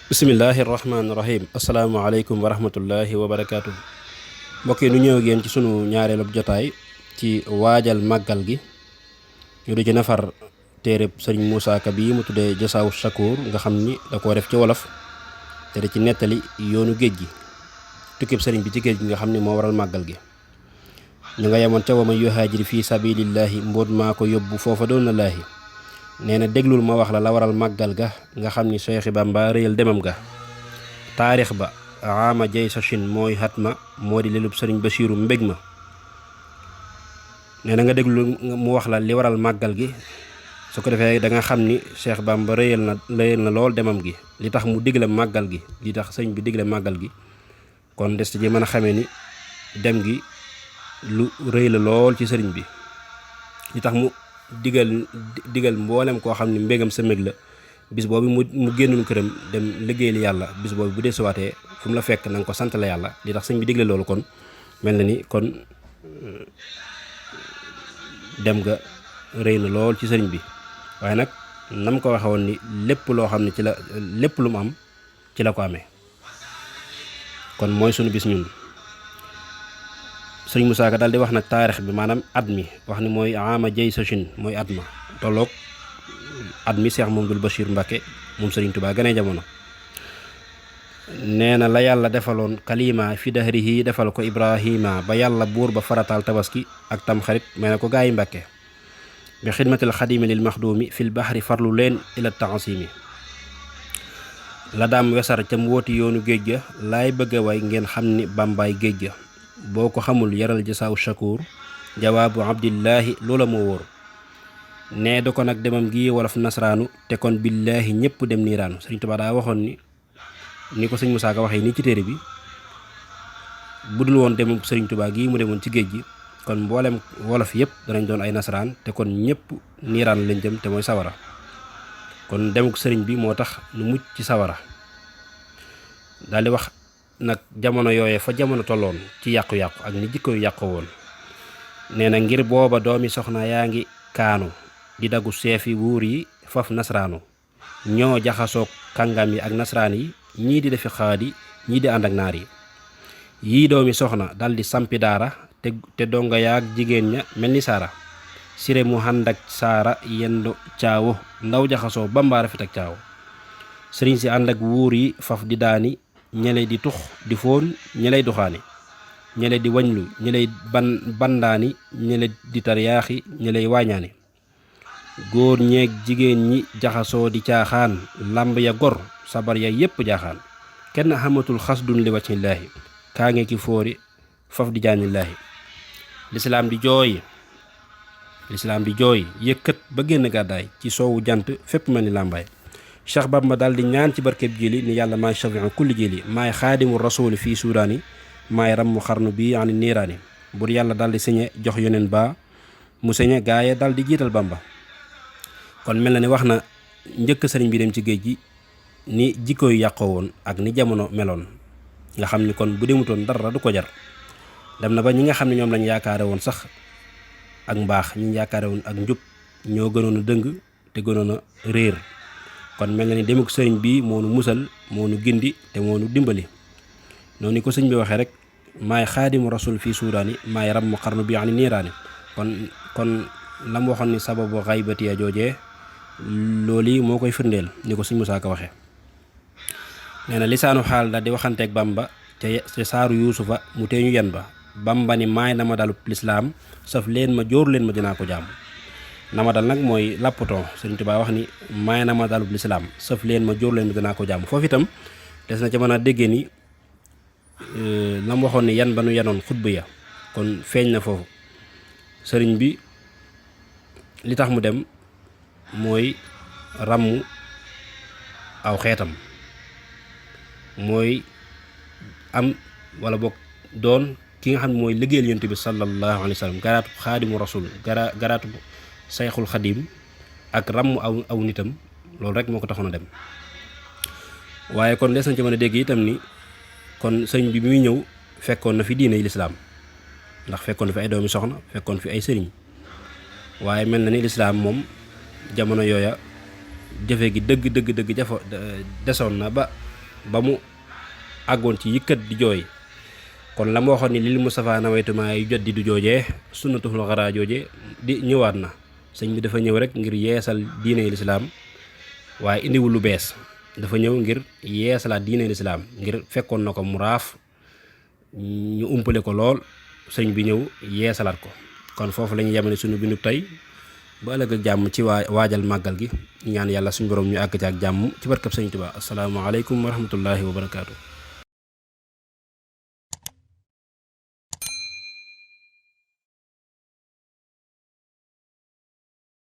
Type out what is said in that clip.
bismillahi rahmaani rahim asalaamaaleykum wa rahmatullahi wa barakaatu. mbokk yi nu ñëw ak ci sunu ñaareelu jotaay ci waajal màggal gi ñu di ci nafar téereb sëriñ Moussa Ka bii mu tuddee Jasaawu Shakuur nga xam ni da koo def ci wolof te di ci nettali yoonu géej gi tukkib sëriñ bi ci géej gi nga xam ni moo waral màggal gi. ñu nga yemoon ca wa man yuhaajir fii sabilillahi mbóot maa ko yóbbu foofa doon na laahi nee na déglul ma wax la waral màggal ga nga xam ni Seexi Bamba réyal demam ga. taarix ba ama jay sa chin mooy xat ma moo di lelub sëriñ Basiiru mbég ma. nee na nga déglul mu wax la li waral màggal gi su ko defee da nga xam ni Seex Bamba réyal na lool demam gi li tax mu digle màggal gi li tax sëriñ bi digle màggal gi kon des ci mën a xamee ni dem gi lu rëy la lool ci sëriñ bi li tax mu digal mboolem koo xam ne mbégam sa mbég la bis boobu mu génnoon këram dem liggéeyal yàlla bis boobu bu dee suwaatee fu mu la fekk na nga ko sant la yàlla li tax sëñ bi digle loolu kon mel na ni kon dem ga rëy na lool ci sëriñ bi waaye nag nam ko waxe woon ni lépp loo xam ne ci la lépp lu mu am ci la ko amee kon mooy sunu bis ñun. sëriñ Moussa Ka daal di wax nag taarix bi maanaam at mi wax ni mooy ama jay sa chin mooy at ma tolloog at mi Seex Mamdul Bachir Mbàkke moom sëriñ Tuubaa ganee jamono. nee na la yàlla defaloon kalima fi dahrihi defal ko Ibrahima ba yàlla buur ba farataal tabaski ak tamxarit may na ko gaa yi Mbàkke bi xidmatil xadimi lil maxduumi fil baxri farlu leen ila taasimi la daam wesar ca mu wooti yoonu géej ga laay bëgg a way ngeen xam ni bàmbaay géej ga boo ko xamul yaral Jasaawu Shakuur jawaabu abdillahi loola moo wóor nee da ko nag demam gi wolof nasraanu te kon billaahi ñëpp dem niiraanu. Sëriñ Tuubaa daa waxoon ni ko sëñ Moussa Ka waxee nii ci téere bi bu dul woon demam sëriñ Tuubaa gii mu demoon ci géej gi kon mboolem wolof yëpp danañ doon ay nasaraan te kon ñëpp niiraan lañ jëm te mooy sawara kon demuk sëriñ bi moo tax nu mucc ci sawara. daal di wax nag jamono yooye fa jamono tolloon ci yàqu-yàqu ak ni jikko yu yàqu woon nee na ngir booba doomi soxna yaa ngi kaanu di daggu seefi wuur yi faf nasraanu ñoo jaxasoog kàngam yi ak nasraan yi ñii di defi xaadi ñii di ànd ak naar yi yii doomi soxna dal di sampi daara te donga yaag jigéen ña mel ni saara sire mu ànd ak saara yendu caawo ndaw jaxasoo bambaara fit ak caawo sëriñ si ànd ak wuur yi faf di daani ñele di tux di fóon ñeley duxaani ñele di wañlu ñeley bandaani ñele di tariyaaxi ñeley waañaani góor ñeeg jigéen ñi jaxasoo di caaxaan làmb ya gor sabar ya yépp jaaxaan kenn xamatul xasdun li wacillaahi kaa nge ki fóori faf di jaanillaahi lislaam di jooy yëkkat ba génn gàddaay ci soowu jant fépp mel ni làmbaay Cheikh Bamba daal di ñaan ci barkeb jili ni yàlla maay shafiu kulli jili maay xaadimu rasuuli fii suudaani maay rammu xarnu bi ani niiraani bur yàlla daal di siñe jox yoneen ba mu siñe gaaye daal di jiital Bamba. kon mel na ni wax na njëkk sëriñ bi dem ci géej gi ni jikko yu yàqoo woon ak ni jamono meloon nga xam ni kon bu demutoon dara du ko jar dem na ba ñi nga xam ne ñoom lañ yaakaare woon sax ak mbaax ñi yaakaare woon ak njub ñoo gënoon a dëng te gënoon a réer. kon mel na ni demuk sëriñ bi moo nu musal moo nu gindi te moo nu dimbali noonu ko sëñ bi waxee rek maay xaadimu rasul fii suudaani maay ram mu xarnu bi ani niiraani kon la mu waxoon ni sababu xaybatiya joojee loolu yi moo koy firndeel ni ko sëñ Moussa Ka waxee. nee na lisaanu xaal daal di waxanteeg Bamba te saaru yuusufa mu teeñu yan ba Bamba ni maay na ma dalub lislaam saf leen ma jóor leen ma dinaa ko jàmm. nama dal nag mooy làppatoo Sëriñ Tuubaa wax ni may na ma dalub lislaam sëf leen ma jóor leen danaa ko jàmm foofu itam des na ca mën a déggee ni lam waxoon ni yan ba nu yanoon xutba ya kon feeñ na foofu sëriñ bi li tax mu dem mooy ràmm aw xeetam mooy am wala boog doon ki nga xam ne mooy liggéeyal Yonent bi sallallahu alayhi wa sallam garaatu xaadimu rasul garaatu sayxul xadim ak ràmm aw nitam loolu rek moo ko taxoon a dem. waaye kon des na ci mën a dégg itam ni kon sëriñ bi muy ñëw fekkoon na fi diine yi lislaam ndax fekkoon na fi ay doomi soxna fekkoon fi ay sëriñ waaye mel na ni lislaam moom jamono yooya jëfe gi dëgg desoon na ba ba mu àggoon ci yëkkat di jooy. kon la ma waxoon ni lil Mustafa nawaytumaa yu jot di du joojee sunnatul xaraa jooje di ñëwaat na. sëñ bi dafa ñëw rek ngir yeesal diine lislaam waaye indiwul lu bees, dafa ñëw ngir yeesalaat diine lislaam ngir fekkoon na ko mu raaf ñu umpale ko lool, sëñ bi ñëw yeesalaat ko. kon foofu la ñuy yemale suñu bindub tey ba ëllëg ak jàmm ci waajal màggal gi ñaan yàlla suñu borom ñu àgg ci ak jàmm ci barkab sëñ Tuubaa. asalaamaaleykum wa rahmatullahi wa barakaatu.